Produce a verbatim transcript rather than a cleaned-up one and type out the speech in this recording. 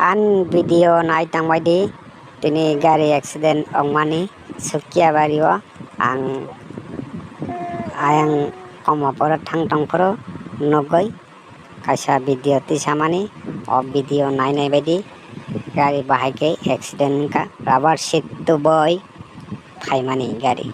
Ani video nai tangbai di, tini gari accident ongmani Sukiya bari o ang ayang Komaporo thang tongphuru nugwi kaisa video tisamani, o video nai nai bai di, gari bahai khe accident wngkha, rubber sheet tubui phaimani gari.